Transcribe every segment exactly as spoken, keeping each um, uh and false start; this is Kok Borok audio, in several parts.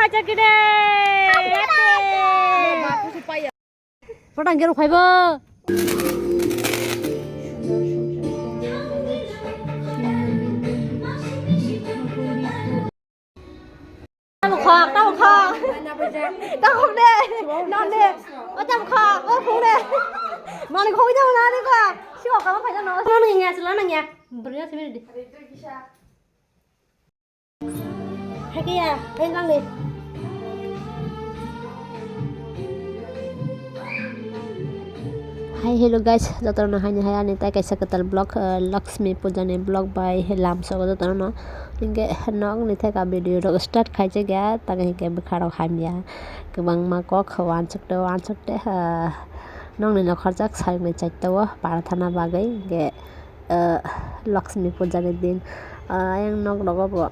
Chakide. Photo ang khe rw phaibo. Tamo khok, tamo khok. Tamo khok de. Non de. O tamo khok, o khok de. Mani khok jang na de ko. Siwa kamo phai jang no. Nang ya, sila nang ya. Beri ya sini de. Hai khe ya, hai nang de. Hi, hello guys, jotono haini hai ani tai kaisa kwtal vlog, uh, Lakshmi puja ni vlog bai lamsogo jotono. Hinkhe nokni theka video rok start khaijak ya, tamo hinkhe bwkha rok hamya, kwbangma kok wansuk te wansuk te, uh, nokni nokharjak sarikni chaita o para thana bagwi hinkhe. Ah, Lakshmi puja ni din, ah, ayang nok rogo bo,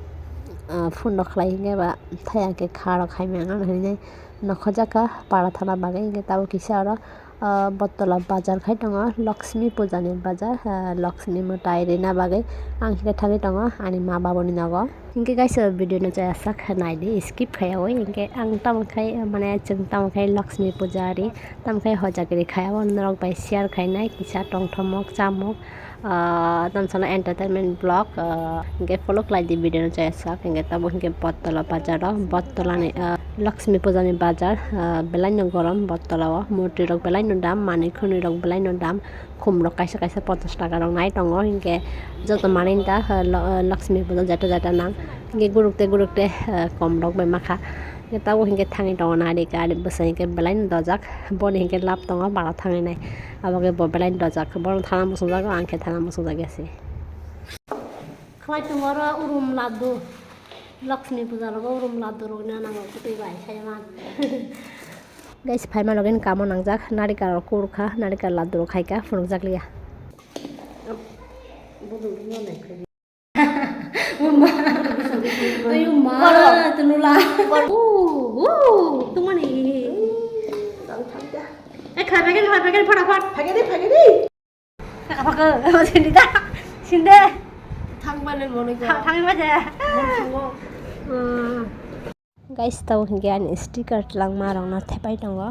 ah, phone rok khlai hinkhe ba thai ang khe kha rok hai mano hinwi nokho jaka para thana bagwi hinkhe tabuk kisa oro, ah, Bottola bazar khai tongo, Lakshmi puja ni bazar, ah, Lakshmi mwtai rina bagwi ang hinkhe thangwi tongo ani ma babuni nogo. Hinkhe guys, o video no chaya sak nai di, skip khaiya oi. Hinkhe ang tamo khai, mane, chwng tamo khai Lakshmi puja ri, tamo khai hoja giri khaiya o, norok bai share khainai kisa tongthomok chamok, ah, tamo sana entertainment vlog, ah, hinkhe follow khlai di video no chaya sak. Hinkhe tamo hinkhe Bottola bazar o, Bottola ni, ah, Lakshmi puja ni bazar, ah, belai no gorom Bottola o, murti rok belai no dam, manwi khwnwi rok belai no dam. Khum rok kaisa kaisa ponchash taka rok nai tongo, hinkhe joto manwi da, eh, lo-, eh, Lakshmi puja jeta jeta nang, hinkhe guruk te guruk te, eh, kom rok bai makha, hinkhe tabuk hinkhe thangwi tongo nari gari bwsai hinkhe belai no dojak, boni hinkhe lab tongo bara thangwi nai, abo khe bo belai no dojak, bono thana muchungjago, ang khe thana muchungjak ya se. Khlai tongo oro urum laddu, Lakshmi puja rogo urum laddu rok na nango kwtwi bai sai man. Guys, phaima logi ni kamo nangjak, narikal rok kurkha, narikal laddu rok khaika, phunukjak liya. Ayo ma, tunula. Uh, uh, tungmani. Eh, kha phaikani, kha phaikani, photaphat. Phaikani, phaikani. Saka phago, sindi da, sindi. Thang balen mone ko. Thang, thang baje. Mon sungo. Hmm. Guys, tabo hinkhe ani sticker twlangma rokno thepai tongo.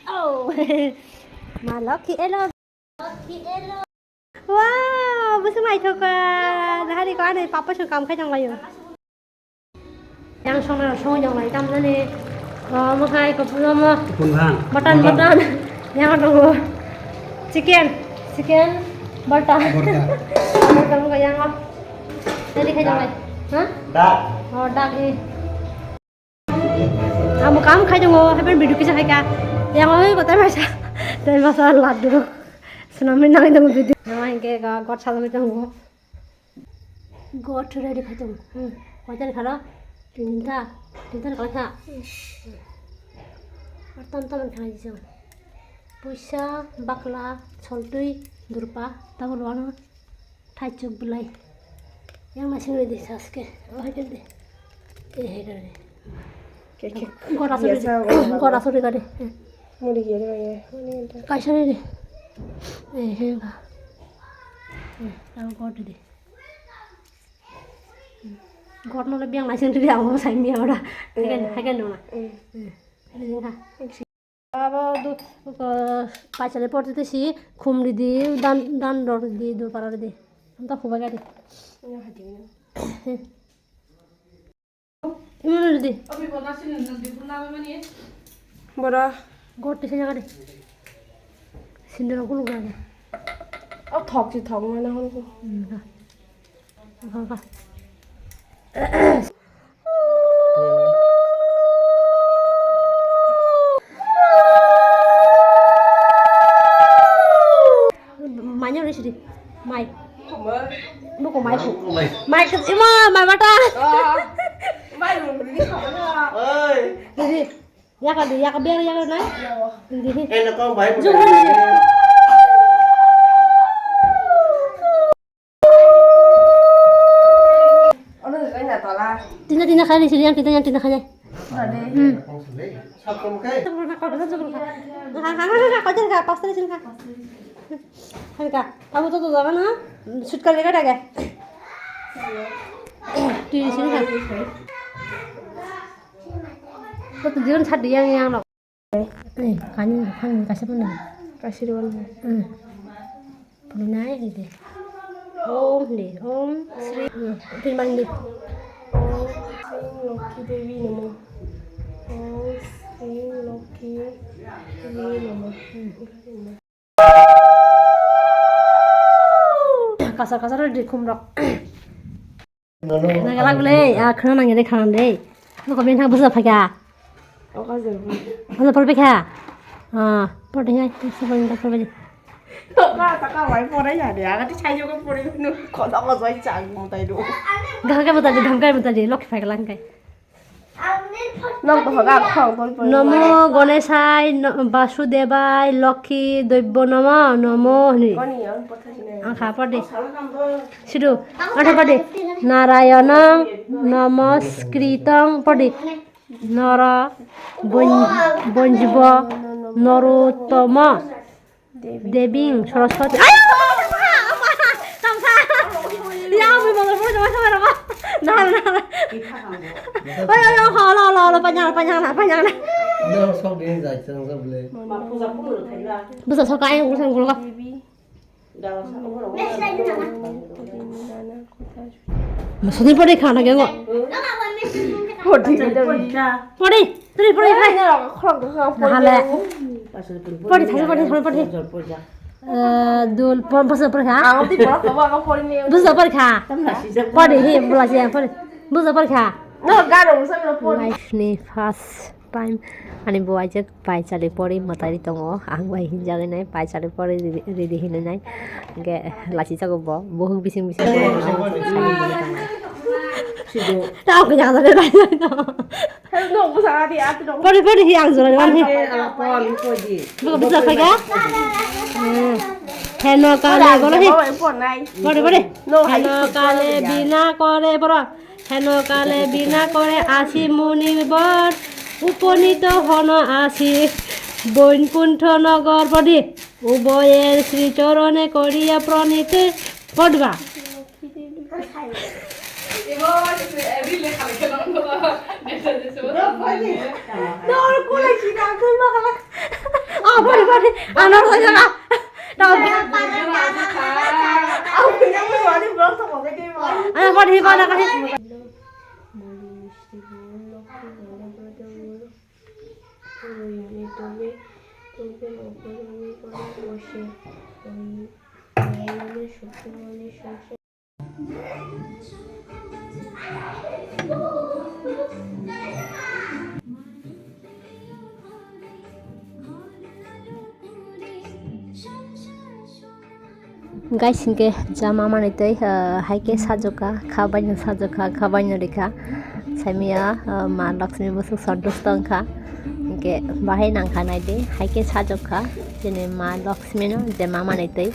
Oh, ma lokhi elo. Wow, bwswk naithok kha. Nahari ko ani papa song kam khai tong laio. Yang song na song jong lai tam jani. Oh, mo khai ko pulo mo. Mutton, mutton. Yang tongo. Chicken, chicken, borta. Borta. Borta mo yang o. Jadi khai jong lai. Ha? Dak. Oh, dak i. Amo kam khai tongo, happen video kisa khai ka. Yang oi kotai masa. Tai masa laddu. Senamni nang tongo video. Yang hinkhe ga got sajagwi tongo. Got ready khai tongo. Hmm. Koita khara? Tinta. Tinta kala kha. Tam tam khai jisong. Puisa, bakla, soltwi, durpa, tabul wano. Thaichuk belai. Yang masing ready saske. Oh, hai de. Eh, hai de. Ke, ke. Gora suri. Biasa, gora. Gora suri gari. Muri gari, ya. Kaisa ready. Eh, hai ga. Eh, ang gora ready. Gora no le biang masing ready, ang sai mi ora. Hai kan, hai kan dona. Eh. Eh, hai kan. Abo du, ko, paisale porte te si khum ridi, dan, dan rok ridi, durpara ridi. Anta hubai gadi. Imo ridi. Bora. Gorti se gadi. Sindiro gulu gadi. O thok si thok mana hon ko. Hmm, ha. Ha, ha. Manya uri sidi. Mai. Buku mai. Mai ke ima mai mata. Mai uri sidi. Oi. Jadi, ya kan, ya kan, biar ya kan, nah. Jadi. Eh, nak kau baik. Jom. Ono ni kaina tola. Tina, tina khai ni sini, yang tina, yang tina khai. Hmm. Hai ka, kamu tuh tuh jangan ha, shoot kali ka dage. Di sini ka. Tuh tuh jangan sat yang yang lo. Eh, kani, kani kasih pun. Kasih dulu. Hmm. Pulunai ide. Om ni, om Sri, hmm, pin bang di. Om Sri Lokhi Devi Namo. Om Sri Lokhi Devi Namo. Hmm. Kasar kasar di khum rok. Nang galak le, ah, khana nang de khana de. Lo kami thang busa phaka. Busa phaka. Ah, pori hai, busa phaka, pori. Toka taka wai pori ya de, aga ti chai jogo pori nu. Koda ko jai chang mo tai do. Gam kai mo tai, gam kai mo tai, lok phaka lang kai. Nang to haga khong pori pori. Namo Ganesai, no-, Basudevai, Lokhi, Doibbo Namo, Namo hini. Koni ang pori ne. Ang kha pori. Sidu, ada pori. Narayanang Namaskritang pori. Nara Bon-, Bonjibo Naruttama Debing Saraswati. Ayo! Tamsa! Ya, ampui motor pura jama sama rama. Nah, nah. Oi, oi, oi, holo, holo, holo, panyang, panyang, panyang. Busa soka ayo, busa, busa. Masani pori khana kengo. Pori, pori, pori, pori. Nahale. Pori, thasa pori, thasa pori. Eh, dul, pon, pasa pori kha. Busa pori kha. Pori, he, bula siya, pori. Busa pori kha. Life ni first time ani bo aijak paisali pori mwtai ri tongo, ang bai hinjagwi nai paisali pori ridi hinwi nai, hwnkhe lachichago bo buhuk bising bising pori hinwi nai. Tamo khe jaga jaga nai nai no. Pori pori hi ang jora wan hi. Buka buka khaika. Heno kale golo hi. Pori pori. Heno kale bina kore boro. হেন কালে বিনা করে আসি মুনিবর, উপনীত হন আসি বৈকুণ্ঠ নগর পদে। উভয়ের শ্রীচরণে করিয়া প্রণীতে পদবা। Ah, pori, pori. Ah, no, no, no. Ano pori, pori, pori. Guys, hinkhe jama manwi twi, ah, hai khe sajokha, kha baino sajokha, kha baino rikha. Saimaya, ah, Ma Lakshmi bwswk santusto wngkha. Hinkhe bahai nangkha naidi, hai khe sajokha chini Ma Lakshmi no je ma manwi twi.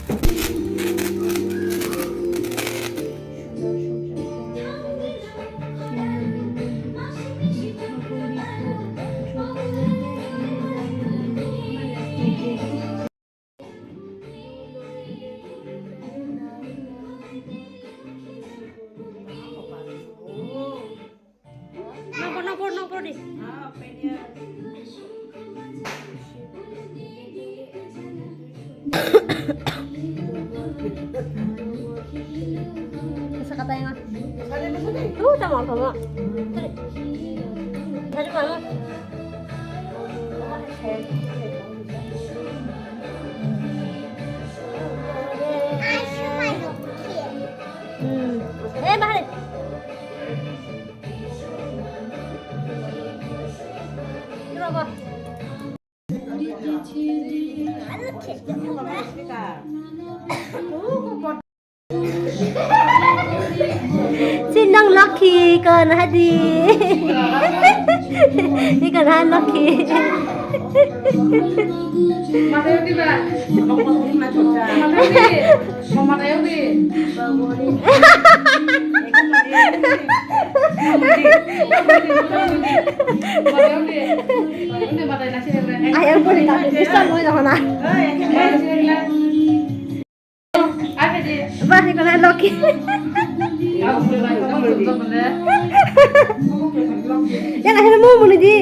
Nongpor, nongpor, nongpor di. Masa kata yang ah. Tuh, sama apa, Mak? Tadi. Tadi mana? Hmm. Eh, bahari. Sinang Lucky kon hadi. Ikan ha Lucky. Matayo di ba? Matayo di. Matayo di. Ayang pori tak bisa mo na hona. Bah, iko na Loki. Yang akhirnya mau muni di.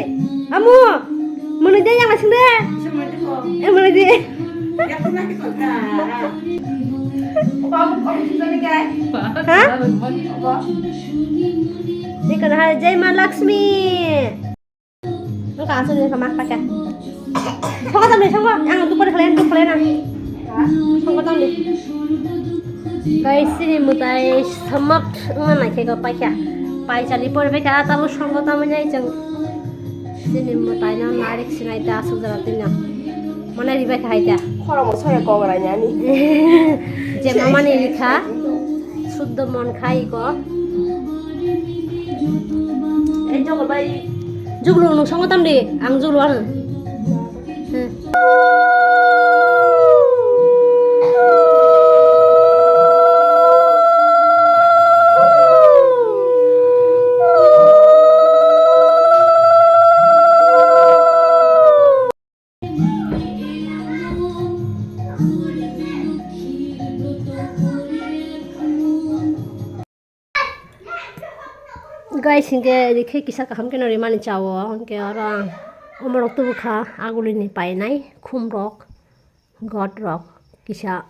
Amu. Muni di yang asing deh. Eh, muni di. Ha? Iko na Jai Ma Lakshmi. Ang ka asal ni kama pakai. Songo tamni songo, ang tu pore kalian tu kalian ang. Songo tamni. Guys, sini mutai samak ngan na khe ko paikha. Pai chali pore paikha, tamu songo tamu nyai chang. Sini mutai na narik sinai ta asuk jara tin na. Mana ribai khai ta. Khoro mo soya kok rai ni ani. Je mama ni rikha. Suddo mon khai ko. Juglo nung songo tamdi, ang juglo ano. Guys, hinkhe rikhe kisa kaham khe no rimani chao, hinkhe oro ang omorok tubukha, agulini painai khumrok, godrok, kisa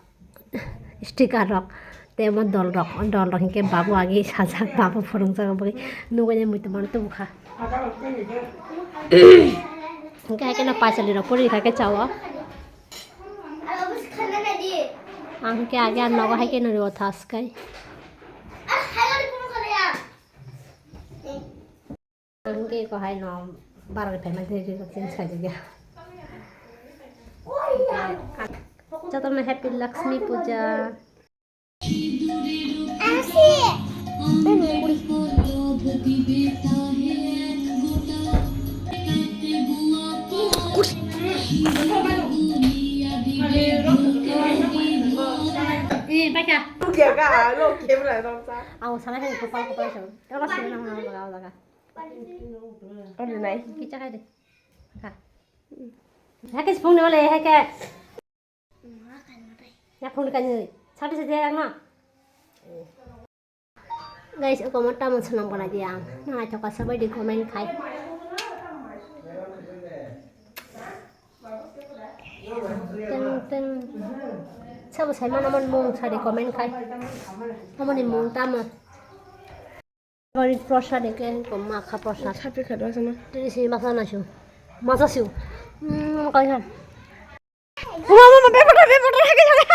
sticker rok, tei omo dolrok, dolrok hinkhe babu agi sajak, babu phwrwngjak bagwi nukgwi muitu mano tubukha. Hinkhe haikhe no paisali rok puri kha khe chao. Ang khe age ang nogo hai khe nw rw thas kai. Ang khe ko hai no barang phaima de de tin sai de. Jotono happy Lakshmi Puja. Eh, baikha. Ang sana khe kopal kopal sa. Tela sini nang nang jaga jaga. Ori nai. Kicha khai de. Ha. Hake sipung ni wale hake. Ya phone kani. Sate sate yang na. Guys, aku mau tamu senang pala dia. Nang aja kasa bai di comment khai. Teng teng. Sabo sai mana mon mung sari comment khai. Kamu ni mung tamu. Bari prosad hingke ko makha prosad. Sapi kha dwa sana. Tini si masa na su. Masa su. Hmm, kai han. Buma, buma, bepata, bepata, hake, hake.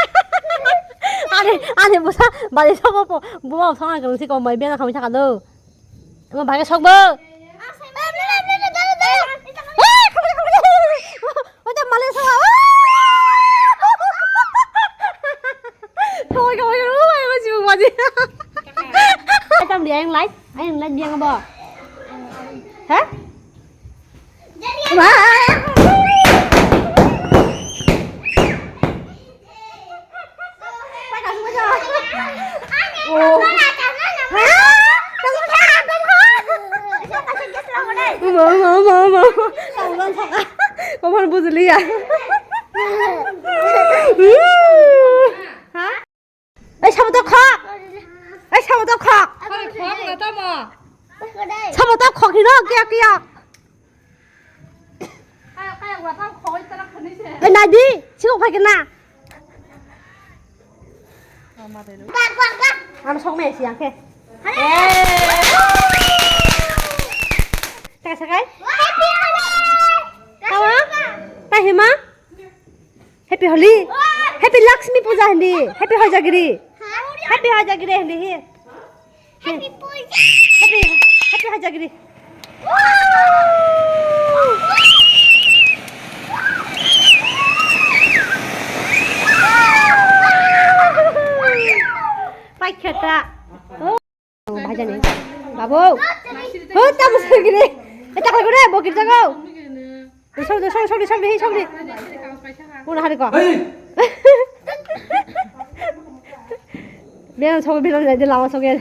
Ani, ani, busa, bari sobo po. Buma, sama kang si ko mai bena kami saka do. Ngo bagi sok bo. Oja male sama. Kawai kawai kawai kawai masih mau mati. Ai tam dia yang lain, ai yang lain dia ngapa? Hah? Wah. Uma, uma, uma, uma. Kapan bujuli ya? Ha? Ei, sabo to khok. Ei, sabo to khok. Khok na tamo. Sabo to khok hino, kiya, kiya. Ei, nadi, siko phai kena. Ano sok me siang ke. Taka sakai? Tawa? Tahima? Happy Holi. Happy Lakshmi Puja hindi. Happy Hojagiri. Happy Hojagiri hindi hi. Happy Puja. Happy, happy Hojagiri. Pai kheta. Bhajani. Babu. Ho, tamu sagire. Eta koi gore, bokir jago. Sogri, sogri, sogri, sogri, sogri. Una hari ko. Bilang sogri, bilang jadi lama sogri.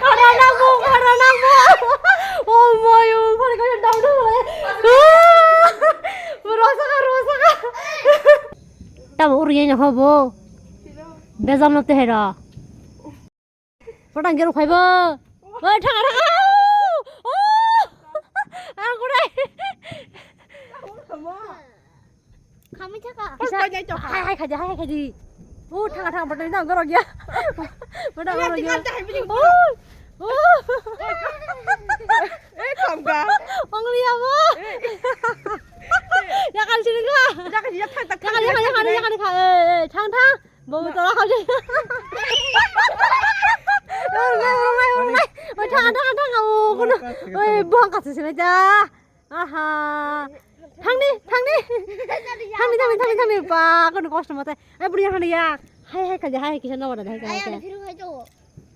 Khara nangbo, khara nangbo. Oh my, oh, khari khari dam dam. Rosaka, rosaka. Tamo uri ya hobo. Bezal no te hera. Potang gero khaibo. Oi, thanga, thanga. Oh! Ang kurai. Kami thaka. Kisa. Hai, hai, khaji, hai, hai, khaji. Oh, thanga, thanga, potang na goro gya. Potang goro gya. Oh. Oh. Eh, thangka. Ongli abo. Ya kan sini ka. Ya kan, ya kan, ya kan, ya kan, ya kan. Eh, eh, thang, thang. Babu tola kau je. Orang lain, orang lain, orang lain. Oi, thang, thang, thang, oh, kono. Oi, buang kasih sini aja. Aha. Thangni, thangni. Thangni, thangni, thangni, thangni. Ba, kono kosto mate. Eh, buri yang ya. Hai, hai, kaja, hai, kisa nawa dah, hai, kaja. Ayo, ada biru hai tu.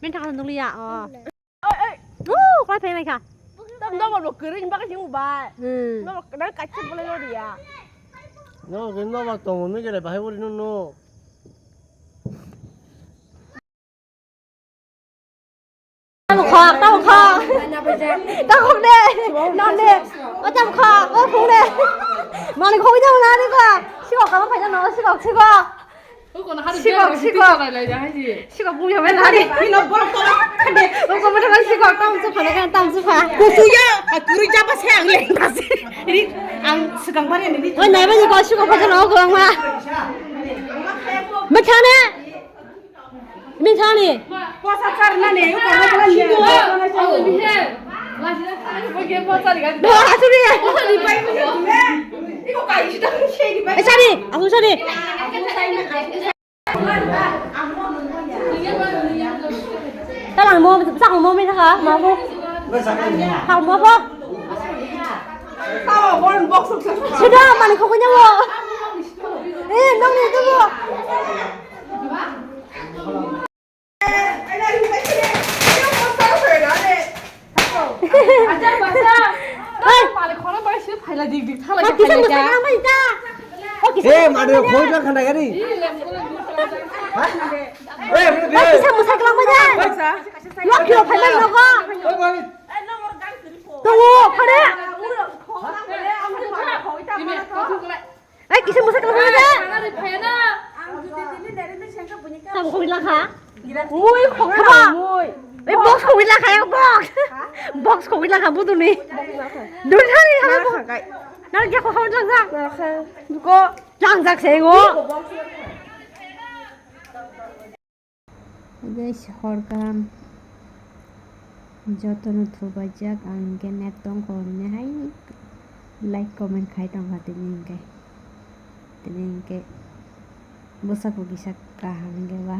Main thang nungli ya. Oh. Oi, oi. Uh, kau pengen ka. Tam nomor bo kering baka sing ubai. Hmm. Nomor dan kacip boleh lo dia. No, gini nomor tong, ini gede bahaya boleh nunu. Tamo khok, tamo khok. Tamo khok de. Non de. O tamo khok, o khok de. Malik khok jang na de ko. Sikok kamo khaja no, sikok, sikok. Sikok, sikok. Sikok bumi hambai nari. Bino borok tola khande. Oko mata kan sikok tam su phana kan tam su pha. Kusuya, a kuri jaba se ang leng kasi. Ini ang segang bare ni. Oi, nai bani ko sikok phana ko ang ma. Mechane. Mechane. Posa char na ne, ko ma kala ni. Asuri. Iko kai sita ni. Asuri, asuri. Talang mo, sak mo, mi saka, ma mo. Hak mo po. Sudah, mani kau punya mo. Eh, nong ni tu mo. Hey! Pale khoro bai se phaila dik dik thala. Kisa musa kang bai ta. O kisa. Eh, madu khoi ta khana gari. Eh, kisa musa kang bai ta. Lo kyo phaila nogo. Tongo phare. Ai, kisa musa kang bai ta. Tam khoi la kha. Mui khong kha. Mui. Ei, box khong la kha, box. Box khong la kha, budu ni. Dun thani kha. Nang kya khong lang ja. Ko lang jak se ngo. Guys, hor kaham. Jotono thubajak ang hinkhe net tongkha hinwi hai like comment khai tongkha tini hinkhe. Tini hinkhe bwsakbo kisa kaham hinkhe ba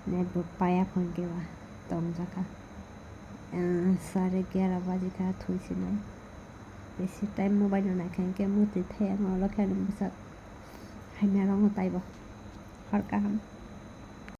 net bo paya hinkhe ba tongjakha. Ah, sare gyara bajikha thwi sinai. Besi time mobile no naikha hinkhe mwtwi thaya no olo khe ani bwsak haina rokno taibo. Hor kaham.